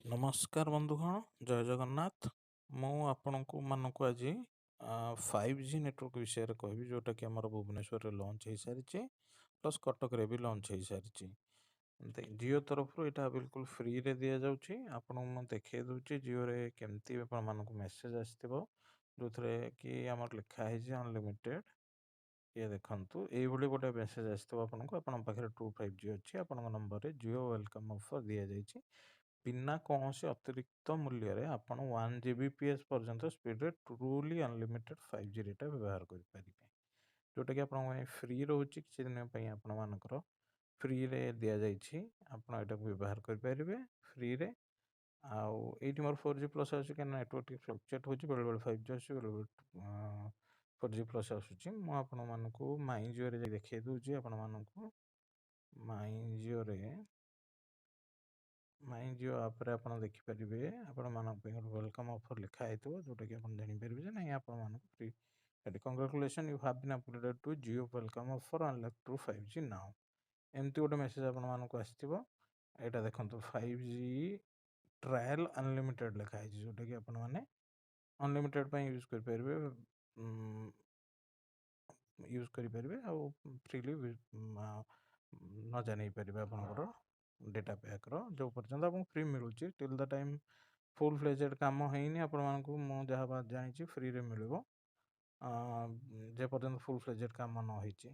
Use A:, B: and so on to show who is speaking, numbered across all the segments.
A: ନମସ୍କାର ବନ୍ଧୁଗଣ, ଜୟ ଜଗନ୍ନାଥ। ମୁଁ ଆପଣଙ୍କୁ ମାନଙ୍କୁ ଆଜି 5G network ବିଷୟରେ କହିବି, ଯେଉଁଟାକି ଆମର ଭୁବନେଶ୍ୱରରେ ଲଞ୍ଚ ହେଇସାରିଛି, ପ୍ଲସ୍ କଟକରେ ବି ଲଞ୍ଚ ହେଇସାରିଛି। ଜିଓ ତରଫରୁ ଏଇଟା ବିଲକୁଲ ଫ୍ରିରେ ଦିଆଯାଉଛି। ଆପଣଙ୍କୁ ମୁଁ ଦେଖେଇ ଦେଉଛି ଜିଓରେ କେମିତି ଆପଣମାନଙ୍କୁ ମେସେଜ୍ ଆସିଥିବ, ଯେଉଁଥିରେ କି ଆମର ଲେଖା ହେଇଛି ଅନଲିମିଟେଡ଼। ଇଏ ଦେଖନ୍ତୁ, ଏଇଭଳି ଗୋଟେ ମେସେଜ୍ ଆସିଥିବ ଆପଣଙ୍କୁ। ଆପଣଙ୍କ ପାଖରେ ଟ୍ରୁ 5G ଅଛି, ଆପଣଙ୍କ ନମ୍ବରରେ ଜିଓ welcome offer ଦିଆଯାଇଛି। ବିନା କୌଣସି ଅତିରିକ୍ତ ମୂଲ୍ୟରେ ଆପଣ 1 Gbps ପର୍ଯ୍ୟନ୍ତ ସ୍ପିଡ଼ରେ ଟ୍ରୁଲି ଅନଲିମିଟେଡ଼ 5G data ବ୍ୟବହାର କରିପାରିବେ, ଯେଉଁଟାକି ଆପଣଙ୍କ ପାଇଁ ଫ୍ରି ରହୁଛି। କିଛି ଦିନ ପାଇଁ ଆପଣମାନଙ୍କର ଫ୍ରିରେ ଦିଆଯାଇଛି। ଆପଣ ଏଇଟାକୁ ବ୍ୟବହାର କରିପାରିବେ ଫ୍ରିରେ। ଆଉ ଏଇଠି ମୋର 4G plus ଆସୁଛି, କାହିଁକିନା ନେଟୱାର୍କ ଟିକେ ଫ୍ଲକ୍ଚୁଏଟ୍ ହେଉଛି। ବେଳେବେଳେ 5G ଆସୁଛି, ବେଳେବେଳେ 4G plus ଆସୁଛି। ମୁଁ ଆପଣମାନଙ୍କୁ ମାଇ ଜିଓରେ ଯାଇ ଦେଖାଇ ଦେଉଛି। ଆପଣମାନଙ୍କୁ ମାଇ ଜିଓରେ, ମାଇ ଜିଓ ଆପ୍ରେ ଆପଣ ଦେଖିପାରିବେ, ଆପଣମାନଙ୍କ ପାଇଁ ଗୋଟେ welcome offer ଲେଖା ହେଇଥିବ, ଯେଉଁଟାକି ଆପଣ ଜାଣିପାରିବେ ଯେ ନାଇଁ, ଆପଣମାନଙ୍କୁ ଫ୍ରି ଏଠି "Congratulation, you have been upgraded to Jio welcome offer, unlock true 5G now." ଏମିତି ଗୋଟେ ମେସେଜ୍ ଆପଣମାନଙ୍କୁ ଆସିଥିବ। ଏଇଟା ଦେଖନ୍ତୁ, 5G trial unlimited ଲେଖା ହେଇଛି, ଯେଉଁଟାକି ଆପଣମାନେ ଅନଲିମିଟେଡ଼ ପାଇଁ ୟୁଜ୍ କରିପାରିବେ, ୟୁଜ୍ କରିପାରିବେ ଆଉ ଫ୍ରିଲି ମଜା ନେଇପାରିବେ ଆପଣଙ୍କର ଡେଟା ପ୍ୟାକ୍ର, ଯେଉଁ ପର୍ଯ୍ୟନ୍ତ ଆପଣଙ୍କୁ ଫ୍ରି ମିଳୁଛି। Till the time full fledged କାମ ହେଇନି, ଆପଣମାନଙ୍କୁ ମୁଁ ଯାହା ଜାଣିଛି ଫ୍ରିରେ ମିଳିବ, ଯେ ପର୍ଯ୍ୟନ୍ତ ଫୁଲ୍ ଫ୍ଲେଜେଡ଼ କାମ ନ ହେଇଛି।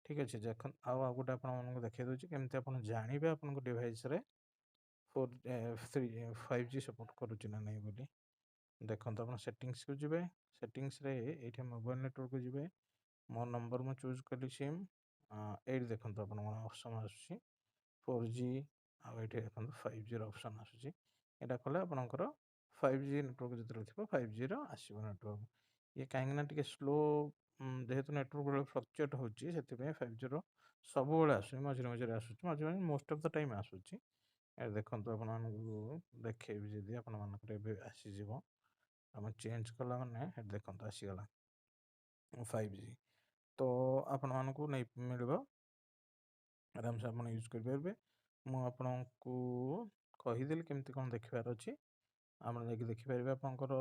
A: ଠିକ୍ ଅଛି, ଦେଖନ୍ତୁ, ଆଉ ଆଉ ଗୋଟେ ଆପଣମାନଙ୍କୁ ଦେଖାଇ ଦେଉଛି କେମିତି ଆପଣ ଜାଣିବେ ଆପଣଙ୍କ ଡିଭାଇସ୍ରେ 4, 3, 5G support କରୁଛି ନା ନାହିଁ ବୋଲି। ଦେଖନ୍ତୁ, ଆପଣ ସେଟିଂସକୁ ଯିବେ। ସେଟିଂସରେ ଏଇଠି ମୋବାଇଲ ନେଟୱାର୍କକୁ ଯିବେ। ମୋ ନମ୍ବର ମୁଁ ଚୁଜ୍ କଲି ସିମ୍। ଏଇଠି ଦେଖନ୍ତୁ, ଆପଣଙ୍କର ଅପସନ୍ ଆସୁଛି 4G, ଆଉ ଏଇଠି ଦେଖନ୍ତୁ 5Gର ଅପସନ୍ ଆସୁଛି। ଏଇଟା କଲେ ଆପଣଙ୍କର 5G network ଯେତେବେଳେ ଥିବ, 5Gର ଆସିବ ନେଟୱାର୍କ। ଇଏ କାହିଁକିନା ଟିକେ ସ୍ଲୋ, ଯେହେତୁ ନେଟୱାର୍କ ବେଳେ ଫ୍ଲକ୍ଚୁଏଟ୍ ହେଉଛି, ସେଥିପାଇଁ 5Gର ସବୁବେଳେ ଆସୁନି, ମଝିରେ ମଝିରେ ଆସୁଛି। ମଝିରେ ମଝିରେ, ମୋଷ୍ଟ ଅଫ୍ the time ଆସୁଛି। ଏ ଦେଖନ୍ତୁ, ଆପଣମାନଙ୍କୁ ଦେଖେଇବି, ଯଦି ଆପଣମାନଙ୍କର ଏବେ ଆସିଯିବ। ଆମେ ଚେଞ୍ଜ କଲା ମାନେ ଏଠି ଦେଖନ୍ତୁ ଆସିଗଲା 5G। ତ ଆପଣମାନଙ୍କୁ ନେଇ ମିଳିବ, ଆରାମସେ ଆପଣ ୟୁଜ୍ କରିପାରିବେ। ମୁଁ ଆପଣଙ୍କୁ କହିଦେଲି କେମିତି କ'ଣ ଦେଖିବାର ଅଛି। ଆପଣ ଯାଇକି ଦେଖିପାରିବେ ଆପଣଙ୍କର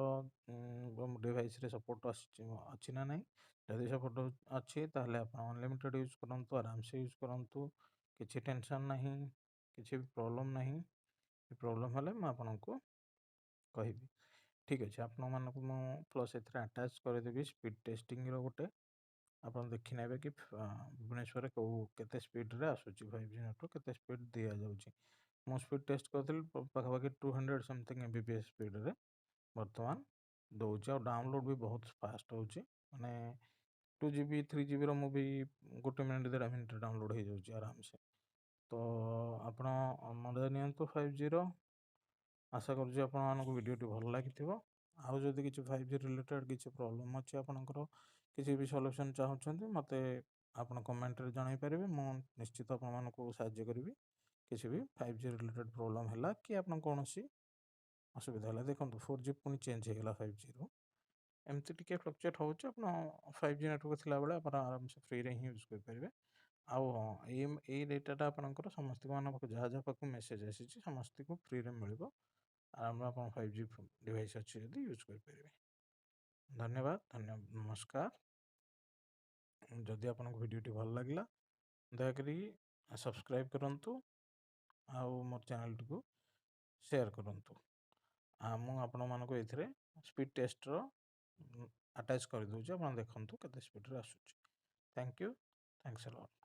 A: ଡିଭାଇସ୍ରେ ସପୋର୍ଟ ଆସିଛି ଅଛି ନା ନାହିଁ। ଯଦି ସପୋର୍ଟ ଅଛି, ତାହେଲେ ଆପଣ ଅନଲିମିଟେଡ଼ ୟୁଜ୍ କରନ୍ତୁ, ଆରାମସେ ୟୁଜ୍ କରନ୍ତୁ। କିଛି ଟେନସନ୍ ନାହିଁ, କିଛି ବି ପ୍ରୋବ୍ଲେମ୍ ନାହିଁ। ପ୍ରୋବ୍ଲେମ୍ ହେଲେ ମୁଁ ଆପଣଙ୍କୁ କହିବି। ଠିକ୍ ଅଛି, ଆପଣମାନଙ୍କୁ ମୁଁ ପ୍ଲସ୍ ଏଥିରେ ଆଟାଚ୍ କରିଦେବି ସ୍ପିଡ଼ ଟେଷ୍ଟିଂର ଗୋଟେ। ଆପଣ ଦେଖିନେବେ କି ଭୁବନେଶ୍ୱରରେ କେଉଁ କେତେ ସ୍ପିଡ଼ରେ ଆସୁଛି, 5G network କେତେ ସ୍ପିଡ଼ ଦିଆଯାଉଛି। ମୁଁ ସ୍ପିଡ଼ ଟେଷ୍ଟ କରିଥିଲି, ପାଖାପାଖି 200 ସମଥିଙ୍ଗ Mbps ସ୍ପିଡ଼ରେ ବର୍ତ୍ତମାନ ଦେଉଛି। ଆଉ ଡାଉନଲୋଡ଼ ବି ବହୁତ ଫାଷ୍ଟ ହେଉଛି, ମାନେ 2 GB, 3 GBର ମୁଭି ଗୋଟେ ମିନିଟ୍, ଦେଢ଼ ମିନିଟ୍ରେ ଡାଉନଲୋଡ଼ ହେଇଯାଉଛି ଆରାମସେ। ତ ଆପଣ ମଜା ନିଅନ୍ତୁ 5Gର। ଆଶା କରୁଛି ଆପଣମାନଙ୍କୁ ଭିଡ଼ିଓଟି ଭଲ ଲାଗିଥିବ। ଆଉ ଯଦି କିଛି 5G related କିଛି ପ୍ରୋବ୍ଲେମ୍ ଅଛି ଆପଣଙ୍କର, କିଛି ବି ସଲ୍ୟୁସନ୍ ଚାହୁଁଛନ୍ତି, ମୋତେ ଆପଣ କମେଣ୍ଟରେ ଜଣାଇ ପାରିବେ। ମୁଁ ନିଶ୍ଚିତ ଆପଣମାନଙ୍କୁ ସାହାଯ୍ୟ କରିବି। କିଛି ବି 5G related problem ହେଲା କି ଆପଣ କୌଣସି ଅସୁବିଧା ହେଲା। ଦେଖନ୍ତୁ, 4G ପୁଣି ଚେଞ୍ଜ ହେଇଗଲା 5Gରୁ। ଏମିତି ଟିକେ ଫ୍ଲକ୍ଚୁଏଟ୍ ହେଉଛି। ଆପଣ 5G network ଥିଲାବେଳେ ଆପଣ ଆରାମସେ ଫ୍ରିରେ ହିଁ ୟୁଜ୍ କରିପାରିବେ। ଆଉ ହଁ, ଏଇ ଡେଟାଟା ଆପଣଙ୍କର ସମସ୍ତଙ୍କ ମାନଙ୍କ ପାଖକୁ, ଯାହା ଯାହା ପାଖକୁ ମେସେଜ୍ ଆସିଛି, ସମସ୍ତଙ୍କୁ ଫ୍ରିରେ ମିଳିବ। ଆରାମରେ ଆପଣ 5G device ଅଛି ଯଦି ୟୁଜ୍ କରିପାରିବେ। ଧନ୍ୟବାଦ, ଧନ୍ୟ ନମସ୍କାର। ଯଦି ଆପଣଙ୍କୁ ଭିଡ଼ିଓଟି ଭଲ ଲାଗିଲା, ଦୟାକରି ସବସ୍କ୍ରାଇବ୍ କରନ୍ତୁ ଆଉ ମୋର ଚ୍ୟାନେଲଟିକୁ ସେୟାର କରନ୍ତୁ। ଆଉ ମୁଁ ଆପଣମାନଙ୍କୁ ଏଥିରେ ସ୍ପିଡ଼ ଟେଷ୍ଟର ଆଟାଚ୍ କରିଦେଉଛି। ଆପଣ ଦେଖନ୍ତୁ କେତେ ସ୍ପିଡ଼ରେ ଆସୁଛି। Thank you, thanks a lot.